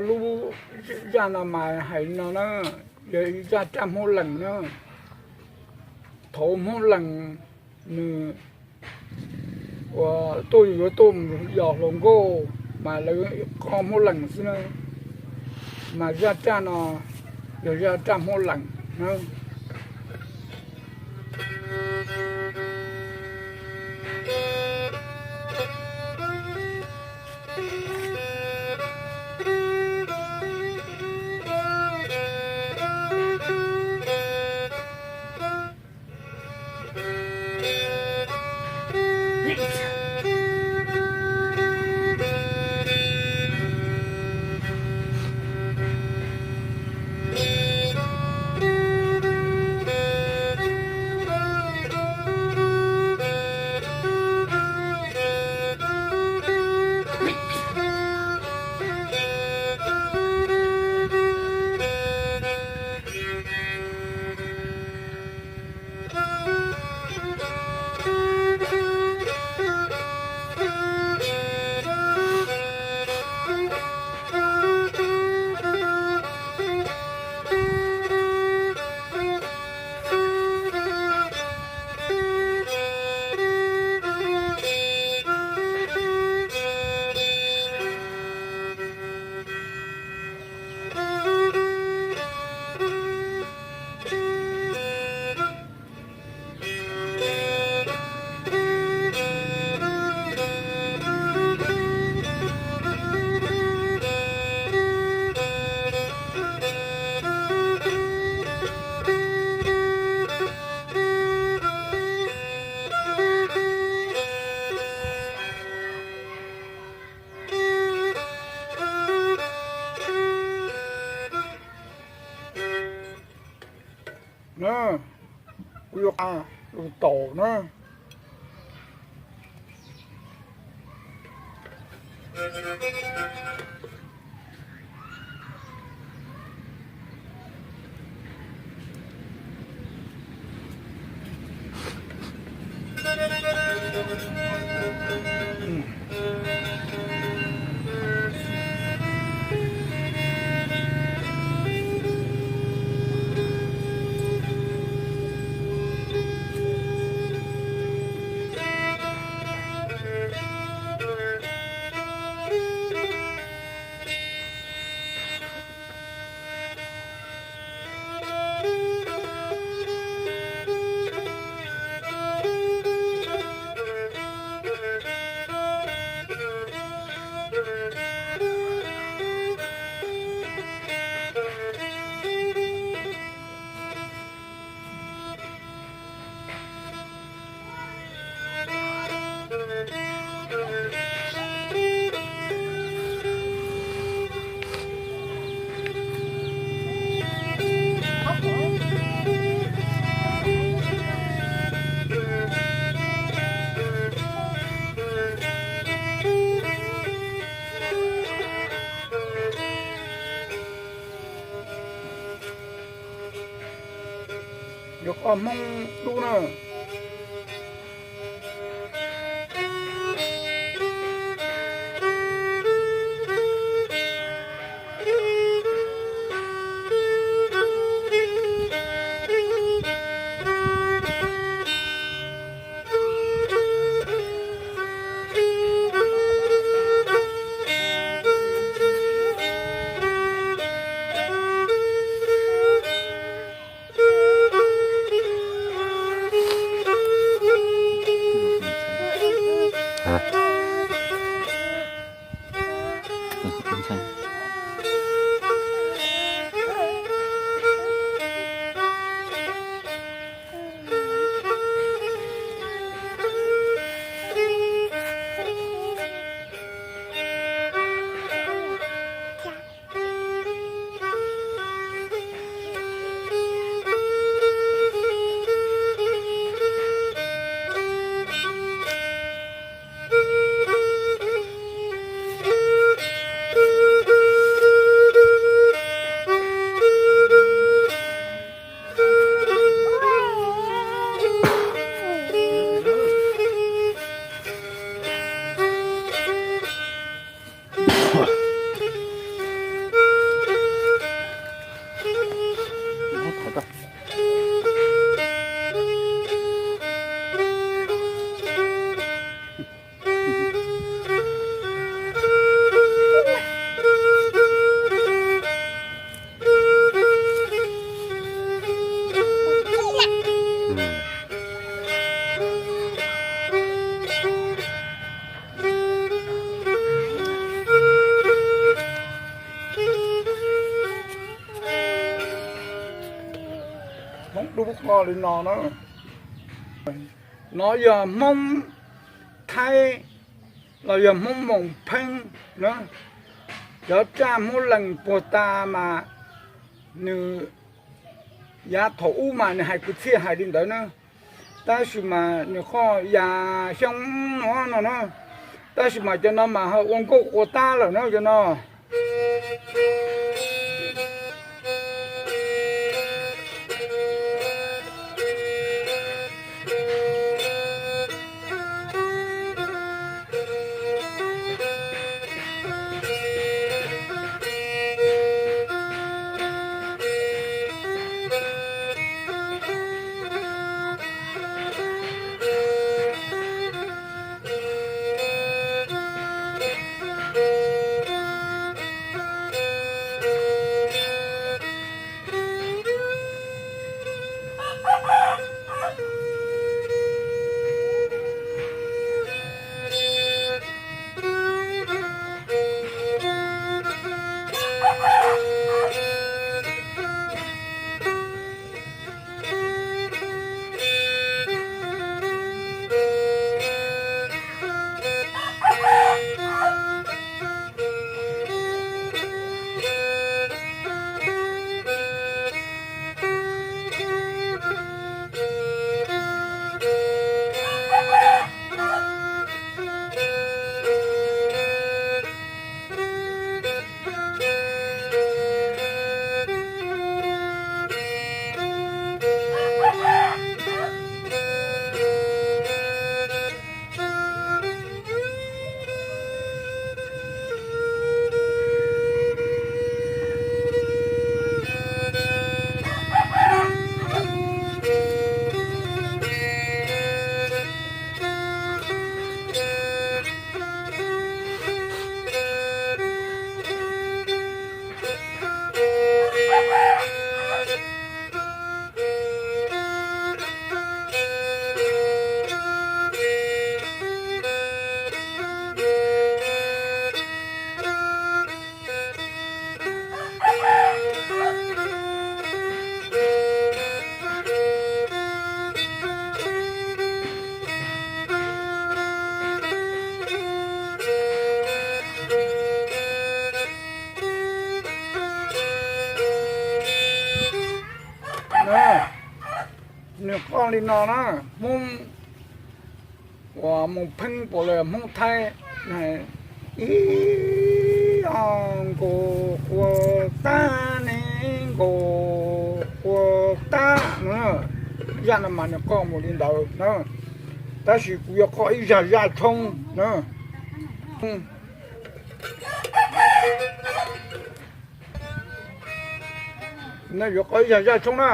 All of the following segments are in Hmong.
Lub zaj no mas hais no na, yog zaj raj Hmoob Lees na. Thaum Hmoob Lees nws uas tuaj yuav tuaj mus yos hluas nkauj mas lawv qhov Hmoob Lees xwb na, mas zaj raj no yog zaj raj Hmoob Lees na. Kuv yuav qa lus taum na. Yuav qoj Hmoob dub na. Qoj li no na, no yog Hmoob Thaib los yog Hmoob Moos Pheeb na. Cov raj Hmoob Lees puag ta mas nws, yav thaum ub mas nws hais kwv txhiaj hais li ntawd na, tab sis mas nws qoj ya xyoo no no na, tab sis mas cov no mas ho ua nkauj ua tab lawm na cov no. Nws qoj li no na, Hmoob uas Moos Pheeb puas los Hmoob Thaib, ib o nkaus qua tab ne, nkaus qua tab no. Zaj no mas nws qoj mus li ntawd na, tab sis kuv yuav qoj ib zaj zaj tshoob na. No yuav qoj ib zaj zaj tshoob na.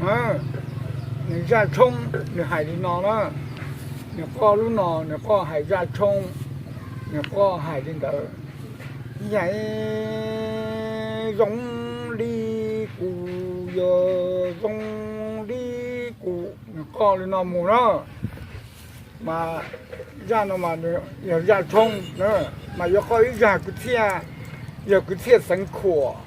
Nws zaj tshoob nws hais li no na, nws qoj lub no nws qoj hais zaj tshoob, nws qoj hais li ntawd: Yeej zoo li kuv, yog zoo li kuv, nws qoj li no mus na. Mas zaj no mas yog zaj tshoob, mas yuav qoj ib zaj kwv txhiaj, yog kwv txhiaj Xeev Khuam.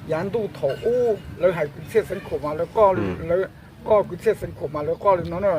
Yav ntuj thaum ub lawv hais kwv txhiaj Xeev Khuam mas lawv qoj, lawv qoj kwv txhiaj Xeev Khuam mas lawv qoj li no na.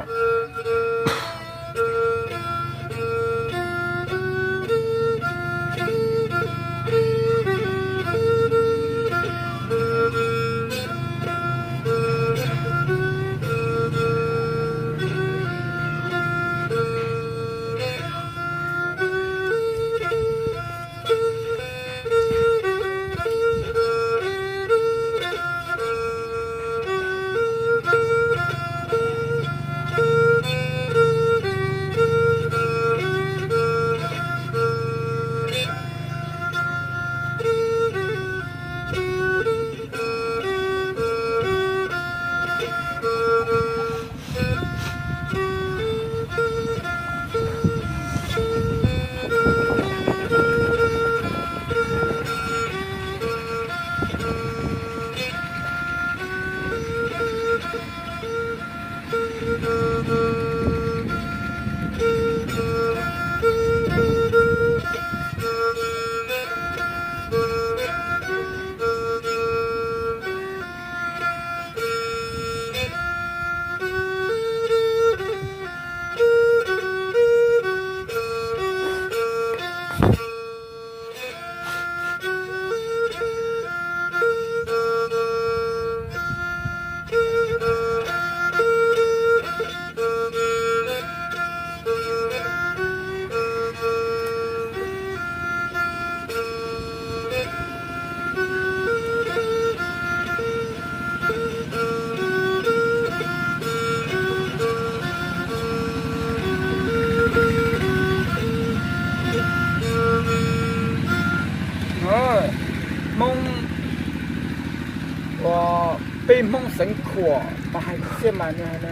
Hmoob, peb Hmoob Xeev Khuam mas hais kwv txhiaj mas nws hais,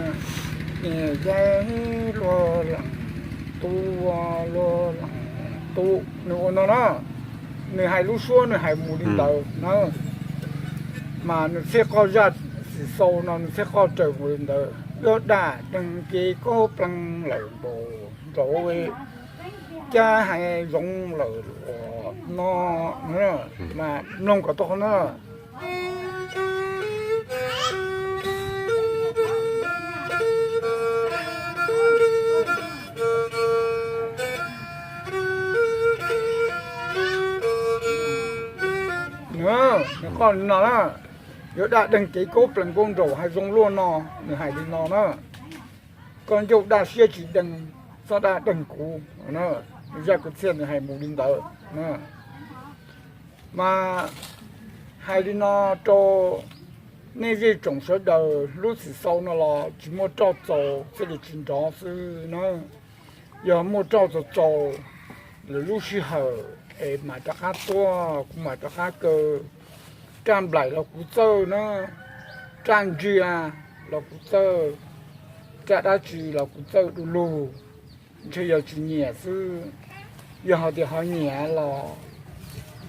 yeej luag lees tub, luag lees tub, nws ua no na. Nws hais lub suab nws hais mus li ntawd na. Mas nws thiaj qoj zaj xim xaus no nws thiaj qoj raws mus li ntawd: Yuav dam deeg kev kaub plees lawm npaum nraud, cab heev zoo lawm no. Mas mloog kom tau qhov no. Nws qoj li no na: Yuav dam deeg kev kaub plees npaum nraud heev zoo luaj no. Nws hais li no na: Koj ncauj daj siab tsis deeg, txhob dam deeg kuv. Zaj kwv txhiaj nws hais mus li ntawd. Mas hais li no rau nej zej tsoom sawv daws, lub xim xaus no los tsis muaj roj txaus thiaj li tsis nrov xwb na. Yog muaj roj txaus txaus, lwm lub sij hawm es mam rov qab tuaj, kuv mam rov qab kaw. Raj nplaim los kuv txawj na, raj ntsia los kuv txawj, raj dab tsi los kuv txawj du lug. Ntshe yog tsis nyiam xwb. Yog hais tias ho nyiam los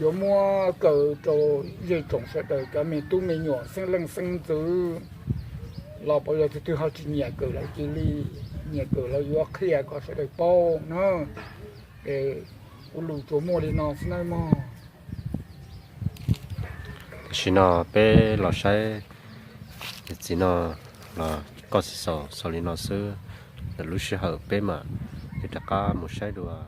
yuav muab kaw rau zej tsoom sawv daws cov me tub me nyuam xeeb leej xeeb ntxwv los puas yog tus twg ho tsis nyiam kawm los cia li, nyiam kawm los yuav qhia kom sawv daws paub na. Es kuv lus tsuas muaj li no xwb nawb mog. Tam sim no peb los saib niam txiv no los koj xim xaus xaus li no xwb. Lwm lub sij hawm peb mam li rov qab mus saib dua.